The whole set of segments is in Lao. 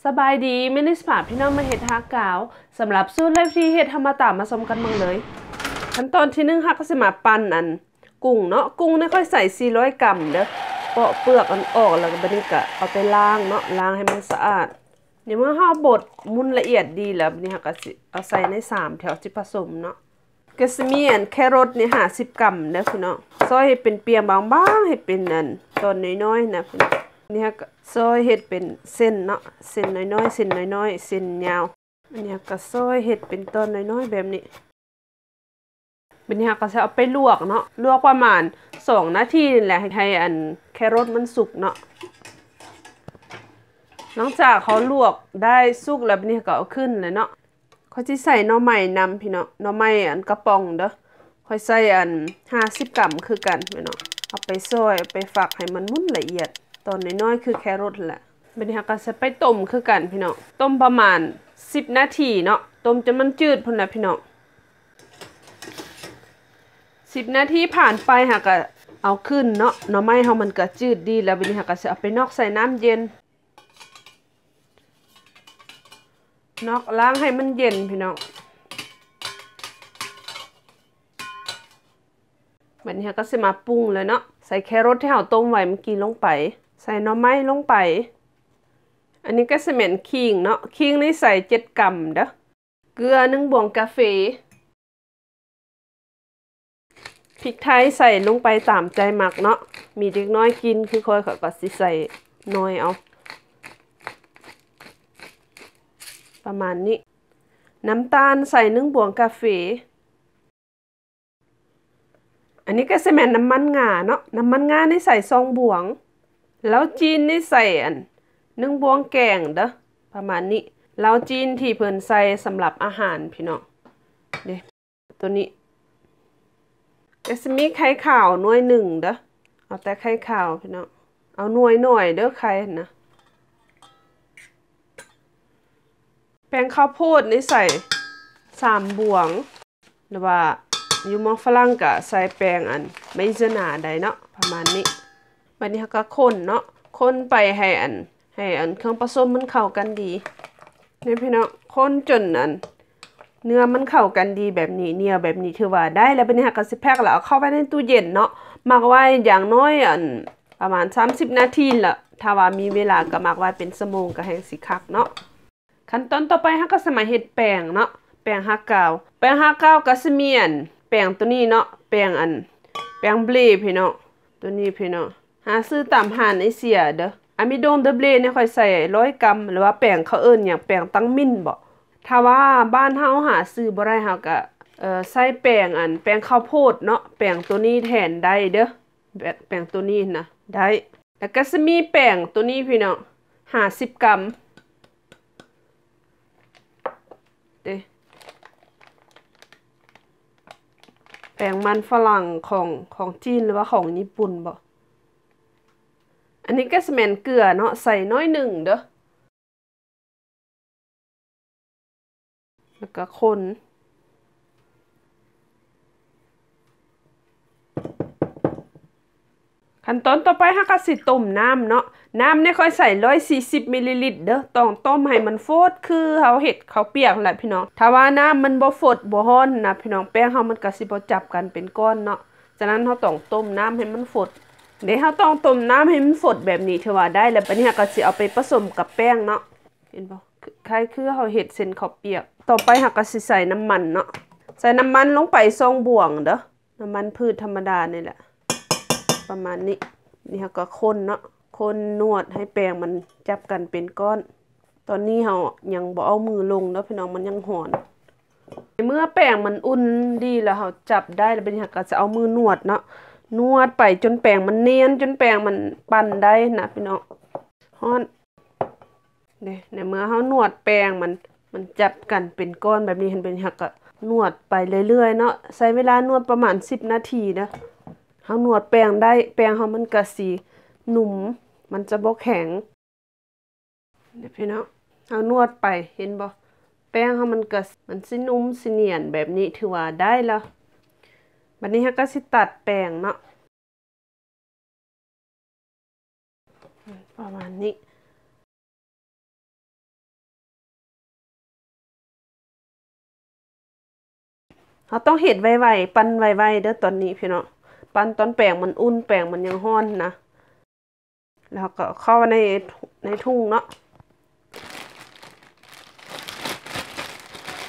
ສະບາຍດີ, ມື້ນີ້ຊິພາພີ່ນ້ອງມາເຮັດຮາກກາວ. ສຳລັບສູດ ແລະ ວິທີເຮັດ ເຮົາມາຕາມມາຊົມກັນເບິ່ງເລີຍ. ຂັ້ນຕອນທີໜຶ່ງ ເຮົາກໍຊິມາປັ່ນອັນ ກຸ້ງເນາະ, ກຸ້ງນີ້ຂ້ອຍໃສ່ສີ່ຮ້ອຍກຣາມເດີ້. ເປາະເປືອກມັນອອກ ແລ້ວກໍບາດນີ້ກໍເອົາໄປລ້າງເນາະ, ລ້າງໃຫ້ມັນສະອາດ. ໃນເມື່ອເຮົາບົດໝຸ່ນລະອຽດດີແລ້ວ, ບາດນີ້ເຮົາກໍຊິເອົາໃສ່ໃນຊາມທີ່ເຮົາຊິຜະສົມເນາະ. ກໍຊິມີອັນແຄໂຣດນີ້ຫ້າສິບກຣາມເດີ້ພີ່ນ້ອງ. ຊອຍເຮັດເປັນປ່ຽງບາງໆ, ເຮັດເປັນອັນຕອນນ້ອຍໆນະພີ່ນ້ອງ. ນີ້ເຮົາກໍຊອຍເຮັດເປັນເສັ້ນເນາະ, ເສັ້ນນ້ອຍໆ, ເສັ້ນນ້ອຍໆ, ເສັ້ນຍາວ. ອັນນີ້ເຮົາກໍຊອຍເຮັດເປັນຕອນນ້ອຍໆແບບນີ້. ບັດນີ້ເຮົາກໍຊິເອົາໄປລວກເນາະ, ລວກປະມານສອງນາທີນີ້ແຫຼະ ໃຫ້ອັນແຄໂຣດມັນສຸກເນາະ. ຫຼັງຈາກເຮົາລວກໄດ້ສຸກແລ້ວ, ບັດນີ້ເຮົາກໍເອົາຂຶ້ນເລີຍເນາະ. ຂ້ອຍຊິໃສ່ໜໍ່ໄມ້ນຳພີ່ນ້ອງ, ໜໍ່ໄມ້ອັນກະປ໋ອງເດີ້. ຂ້ອຍໃສ່ອັນຫ້າສິບກຣາມຄືກັນພີ່ນ້ອງ. ເອົາໄປຊອຍ, ເອົາໄປຝັກໃຫ້ມັນໝຸ່ນລະອຽດ, ຕອນນ້ອຍໆຄືແຄໂຣດຫັ້ນແຫຼະ. ບັດນີ້ເຮົາກໍຊິໄປຕົ້ມຄືກັນພີ່ນ້ອງ, ຕົ້ມປະມານສິບນາທີເນາະ, ຕົ້ມຈົນມັນຈືດພຸ້ນນະພີ່ນ້ອງ. ສິບນາທີຜ່ານໄປ ເຮົາກໍເອົາຂຶ້ນເນາະ, ໜໍ່ໄມ້ເຮົາມັນກໍຈືດດີແລ້ວ. ບັດນີ້ເຮົາກໍຊິເອົາໄປນອກໃສ່ນ້ຳເຢັນ, ນອກລ້າງໃຫ້ມັນເຢັນພີ່ນ້ອງ. ບັດນີ້ເຮົາກໍຊິມາປຸງເລີຍເນາະ, ໃສ່ແຄໂຣດທີ່ເຮົາຕົ້ມໄວ້ເມື່ອກີ້ລົງໄປ, ໃສ່ໜໍ່ໄມ້ລົງໄປ. ອັນນີ້ກໍຊິແມ່ນຂີງເນາະ, ຂີງນີ້ໃສ່ເຈັດກຣາມເດີ້. ເກືອໜຶ່ງບ່ວງກາເຟ, ພິກໄທໃສ່ລົງໄປຕາມໃຈມັກເນາະ, ມີເດັກນ້ອຍກິນຄືຂ້ອຍ ຂ້ອຍກໍຊິໃສ່ໜ້ອຍເອົາ ປະມານນີ້. ນ້ຳຕານໃສ່ໜຶ່ງບ່ວງກາເຟ. ອັນນີ້ກໍຊິແມ່ນນ້ຳມັນງາເນາະ, ນ້ຳມັນງານີ້ໃສ່ສອງບ່ວງ, ເຫຼົ້າຈີນນີ້ໃສ່ອັນໜຶ່ງບ່ວງແກງເດີ້ ປະມານນີ້. ເຫຼົ້າຈີນທີ່ເພິ່ນໃສ່ສຳລັບອາຫານພີ່ນ້ອງເດ້. ໂຕນີ້ກໍຊິມີໄຂ່ຂາວໜ່ວຍໜຶ່ງເດີ້, ເອົາແຕ່ໄຂ່ຂາວພີ່ນ້ອງ, ເອົາໜ່ວຍໜ້ອຍເດີ້ໄຂ່ຫັ້ນນະ. ແປ້ງເຂົ້າໂພດນີ້ໃສ່ສາມບ່ວງ, ຫຼືວ່າຢູ່ເມືອງຝຣັ່ງກໍໃສ່ແປ້ງອັນໄມເຊີນາໄດ້ເນາະ ປະມານນີ້. ບັດນີ້ເຮົາກໍຄົນເນາະ, ຄົນໄປໃຫ້ອັນ ໃຫ້ອັນເຄື່ອງປະສົມມັນເຂົ້າກັນດີ. ນີ້ພີ່ນ້ອງ, ຄົນຈົນອັນເນື້ອມັນເຂົ້າກັນດີແບບນີ້, ໜຽວແບບນີ້ ຖືວ່າໄດ້ແລ້ວ. ບັດນີ້ເຮົາກໍຊິແພັກແລ້ວເອົາເຂົ້າໄວ້ໃນຕູ້ເຢັນເນາະ, ໝັກໄວ້ຢ່າງໜ້ອຍອັນປະມານສາມສິບນາທີລະ, ຖ້າວ່າມີເວລາກໍໝັກໄວ້ເປັນຊົ່ວໂມງກໍແຮ່ງຊິຄັກເນາະ. ຂັ້ນຕອນຕໍ່ໄປເຮົາກໍຊິມາເຮັດແປ້ງເນາະ, ແປ້ງຮາກກາວ. ແປ້ງຮາກກາວກໍຊິມີອັນແປ້ງໂຕນີ້ເນາະ, ແປ້ງອັນ ແປ້ງເບລພີ່ນ້ອງ, ໂຕນີ້ພີ່ນ້ອງ. ຫາຊື້ຕາມຮ້ານເອເຊຍເດີ້. ອາມິໂດງເດເບລນີ້ຂ້ອຍໃສ່ຮ້ອຍກຣາມ, ຫຼືວ່າແປ້ງເຂົາເອີ້ນຫຍັງ ແປ້ງຕັງມິນບໍ? ຖ້າວ່າບ້ານເຮົາຫາຊື້ບໍ່ໄດ້ ເຮົາກະ ເອີ ໃຊ້ແປ້ງອັນ ແປ້ງເຂົ້າໂພດເນາະ, ແປ້ງໂຕນີ້ແທນໄດ້ເດີ້. ແປ້ງ ແປ້ງໂຕນີ້ນະ ໄດ້. ແລ້ວກະຊິມີແປ້ງໂຕນີ້ພີ່ນ້ອງ ຫ້າສິບກຣາມເດ້. ແປ້ງມັນຝຣັ່ງຂອງ ຂອງຈີນ ຫຼືວ່າຂອງຍີ່ປຸ່ນບໍ? ອັນນີ້ກໍຊິແມ່ນເກືອເນາະ, ໃສ່ໜ້ອຍໜຶ່ງເດີ້. ແລ້ວກໍຄົນ. ຂັ້ນຕອນຕໍ່ໄປເຮົາກໍຊິຕົ້ມນ້ຳເນາະ. ນ້ຳນີ້ຂ້ອຍໃສ່ຮ້ອຍສີ່ສິບມິນລີລິດເດີ້. ຕ້ອງຕົ້ມໃຫ້ມັນຟົດ ຄືເຮົາເຮັດເຂົ້າປຽກແຫຼະພີ່ນ້ອງ. ຖ້າວ່ານ້ຳມັນບໍ່ຟົດ ບໍ່ຮ້ອນນະພີ່ນ້ອງ, ແປ້ງເຮົາມັນກໍຊິບໍ່ຈັບກັນເປັນກ້ອນເນາະ. ສະນັ້ນເຮົາຕ້ອງຕົ້ມນ້ຳໃຫ້ມັນຟົດເດ້. ເຮົາຕ້ອງຕົ້ມນ້ຳໃຫ້ມັນຟົດແບບນີ້ ຖືວ່າໄດ້ແລ້ວ. ບາດນີ້ເຮົາກໍຊິເອົາໄປປະສົມກັບແປ້ງເນາະ. ເຫັນບໍ່? ຄ້າຍຄືເຮົາເຮັດເສັ້ນເຂົ້າປຽກ. ຕໍ່ໄປເຮົາກໍຊິໃສ່ນ້ຳມັນເນາະ. ໃສ່ນ້ຳມັນລົງໄປສອງບ່ວງເດີ້. ນ້ຳມັນພືດທຳມະດານີ້ແຫຼະ ປະມານນີ້. ນີ້ເຮົາກໍຄົນເນາະ, ຄົນນວດໃຫ້ແປ້ງມັນຈັບກັນເປັນກ້ອນ. ຕອນນີ້ເຮົາຍັງບໍ່ເອົາມືລົງເດີ້ພີ່ນ້ອງ, ມັນຍັງຮ້ອນ. ໃນເມື່ອແປ້ງມັນອຸ່ນດີແລ້ວ ເຮົາຈັບໄດ້ແລ້ວ, ບັດນີ້ເຮົາກໍຈະເອົາມືນວດເນາະ, ນວດໄປຈົນແປ້ງມັນນຽນ, ຈົນແປ້ງມັນປັ້ນໄດ້ນະພີ່ນ້ອງ. ຮ້ອນ. ເດ້ ໃນເມື່ອເຮົານວດແປ້ງມັນ ມັນຈັບກັນເປັນກ້ອນແບບນີ້ ເຫັນບໍ່? ເຮົາກໍນວດໄປເລື້ອຍໆເນາະ, ໃຊ້ເວລານວດປະມານສິບນາທີເດີ້. ເຮົານວດແປ້ງໄດ້ ແປ້ງເຮົາມັນກໍຊິນຸ້ມ ມັນຈະບໍ່ແຂງ. ເດ້ພີ່ນ້ອງ, ເຮົານວດໄປ ເຫັນບໍ່? ແປ້ງເຮົາມັນກໍ ມັນຊິນຸ້ມຊິນຽນແບບນີ້ ຖືວ່າໄດ້ແລ້ວ. ບັດນີ້ເຮົາກໍຊິຕັດແປ້ງເນາະ. ປະມານນີ້. ເຮົາຕ້ອງເຮັດໄວໆ ປັ່ນໄວໆເດີຕອນນີ້ພີ່ນ້ອງ ປັ່ນຕອນແປ້ງມັນອຸ່ນ ແປ້ງມັນຍັງຮ້ອນນະ. ແລ້ວເຮົາກໍເອົາເຂົ້າໃນ ໃນຖົງເນາະ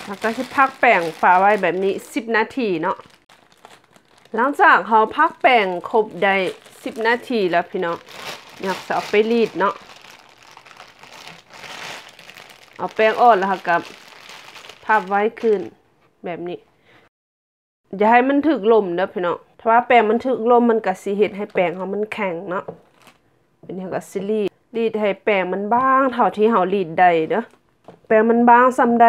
ແລ້ວກໍຊິພັກແປ້ງຝາໄວ້ແບບນີ້ສິບນາທີເນາະ. ຫຼັງຈາກເຮົາພັກແປ້ງຄົບໄດ້ສິບນາທີແລ້ວພີ່ນ້ອງ ເຮົາກໍຊິເອົາໄປລີດເນາະ ເອົາແປ້ງອອກ ແລ້ວເຮົາກໍພັບໄວ້ຄືນແບບນີ້. ຢ່າໃຫ້ມັນຖືກລົມເດີພີ່ນ້ອງ ຖ້າວ່າແປ້ງມັນຖືກລົມ ມັນກໍຊິເຮັດໃຫ້ແປ້ງເຮົາມັນແຂງເນາະ. ບັດນີ້ເຮົາກໍຊິລີດ ລີດໃຫ້ແປ້ງມັນບາງເທົ່າທີ່ເຮົາລີດໄດ້ເດີ ແປ້ງມັນບາງສ່ຳໃດ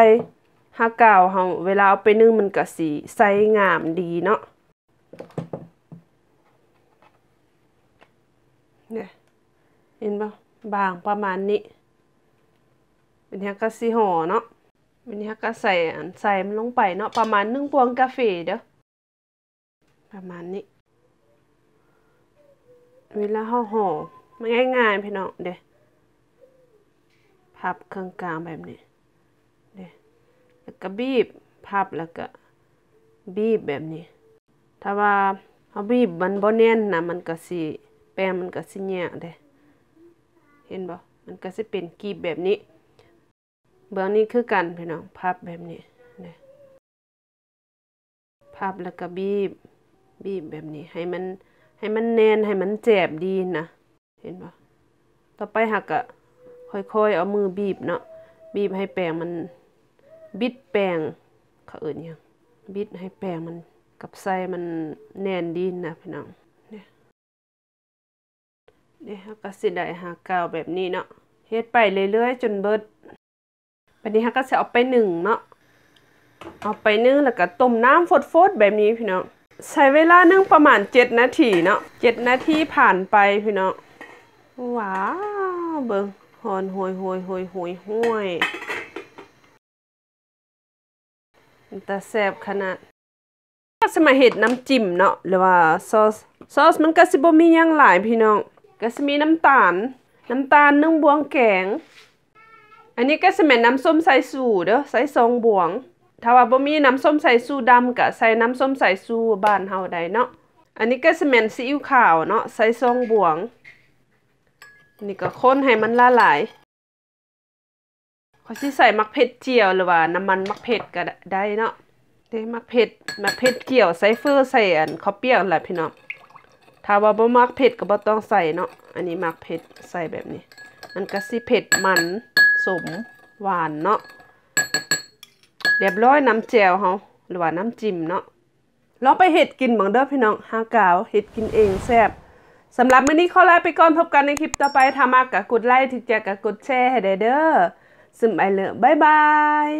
ຫາກາວເຮົາເວລາເອົາໄປໜຶ້ງ ມັນກໍຊິໃສງາມດີເນາະ. ເດ້ ເຫັນບໍ່ ບາງປະມານນີ້. ບັດນີ້ເຮົາກໍຊິຫໍ່ເນາະ ບັດນີ້ເຮົາກໍໃສ່ອັນ ໃສ່ມັນລົງໄປເນາະ ປະມານໜຶ່ງບ່ວງກາເຟເດີ ປະມານນີ້. ເວລາເຮົາຫໍ່ ມັນງ່າຍໆ ພີ່ນ້ອງເດ້ ພັບເຄິ່ງກາງແບບນີ້ເດ້ ແລ້ວກໍບີບ ພັບ ແລ້ວກໍບີບແບບນີ້. ຖ້າວ່າເຮົາບີບມັນບໍ່ແໜ້ນນະ ມັນກໍຊິ ແປ້ງມັນກໍຊິແຍກເດ້ ເຫັນບໍ່ ມັນກໍຊິເປັນກີບແບບນີ້. ເບື້ອງນີ້ຄືກັນພີ່ນ້ອງ ພັບແບບນີ້ເດ້ ພັບແລ້ວກໍບີບ ບີບແບບນີ້ ໃຫ້ມັນ ໃຫ້ມັນແໜ້ນ ໃຫ້ມັນແຈບດີນະ ເຫັນບໍ່. ຕໍ່ໄປເຮົາກໍຄ່ອຍໆເອົາມືບີບເນາະ ບີບໃຫ້ແປ້ງມັນ ບິດແປ້ງ ເຂົາເອີ້ນຫຍັງ ບິດໃຫ້ແປ້ງມັນກັບໃສ່ມັນແໜ້ນດີນະພີ່ນ້ອງ ເດ້. ເດ ເຮົາກໍຊິໄດ້ຫາກາວແບບນີ້ເນາະ ເຮັດໄປເລື້ອຍໆຈົນເບິດ. ບັດນີ້ເຮົາກໍຊິເອົາໄປໜຶ້ງເນາະ ເອົາໄປໜຶ້ງ ແລ້ວກໍຕົ້ມນ້ຳຟົດໆແບບນີ້ພີ່ນ້ອງ. ໃຊ້ເວລາໜຶ້ງປະມານເຈັດນາທີເນາະ ເຈັດນາທີຜ່ານໄປພີ່ນ້ອງ. ວ້າວ ເບິ່ງ ຮ້ອນໂຫຍໆໆໆ ເປັນຕາແຊບຂະໜາດ. ເຮົາຊິມາເຮັດນ້ຳຈິ້ມເນາະ ຫຼືວ່າຊອສ ຊອສມັນກໍຊິບໍ່ມີຫຍັງຫຼາຍພີ່ນ້ອງ ກໍຊິມີນ້ຳຕານ ນ້ຳຕານໜຶ່ງບ່ວງແກງ. ອັນນີ້ກໍຊິແມ່ນນ້ຳສົ້ມສາຍຊູເດີ ໃສ່ສອງບ່ວງ. ຖ້າວ່າບໍ່ມີນ້ຳສົ້ມສາຍຊູດຳ ກໍໃສ່ນ້ຳສົ້ມສາຍຊູບ້ານເຮົາໄດ້ເນາະ. ອັນນີ້ກໍຊິແມ່ນຊີອິ້ວຂາວເນາະ ໃສ່ສອງບ່ວງ. ນີ້ກໍຄົນໃຫ້ມັນລະລາຍ. ຂ້ອຍຊິໃສ່ໝາກເຜັດຈຽວ ຫຼືວ່ານ້ຳມັນໝາກເຜັດກໍໄດ້ເນາະ. ເດ້ ໝາກເຜັດ ໝາກເຜັດຈຽວໃສ່ເຝີ ໃສ່ອັນເຂົ້າປຽກຫັ້ນລະພີ່ນ້ອງ. ຖ້າວ່າບໍ່ມັກເຜັດກໍບໍ່ຕ້ອງໃສ່ເນາະ. ອັນນີ້ໝາກເຜັດໃສ່ແບບນີ້ ມັນກໍຊິເຜັດ ມັນ ສົ້ມ ຫວານເນາະ. ຮຽບຮ້ອຍ ນ້ຳແຈ່ວເຮົາ ຫຼືວ່ານ້ຳຈິ້ມເນາະ. ລອງໄປເຮັດກິນເບິ່ງເດີພີ່ນ້ອງ ຮາກາວເຮັດກິນເອງແຊບ. ສຳລັບມື້ນີ້ຂໍລາໄປກ່ອນ ພົບກັນໃນຄລິບຕໍ່ໄປ. ຖ້າມັກກໍກົດໄລ ຖືກໃຈກໍກົດແຊໃຫ້ແດ່ເດີ. ຊຶມໄອເລີບ ບາຍບາຍ.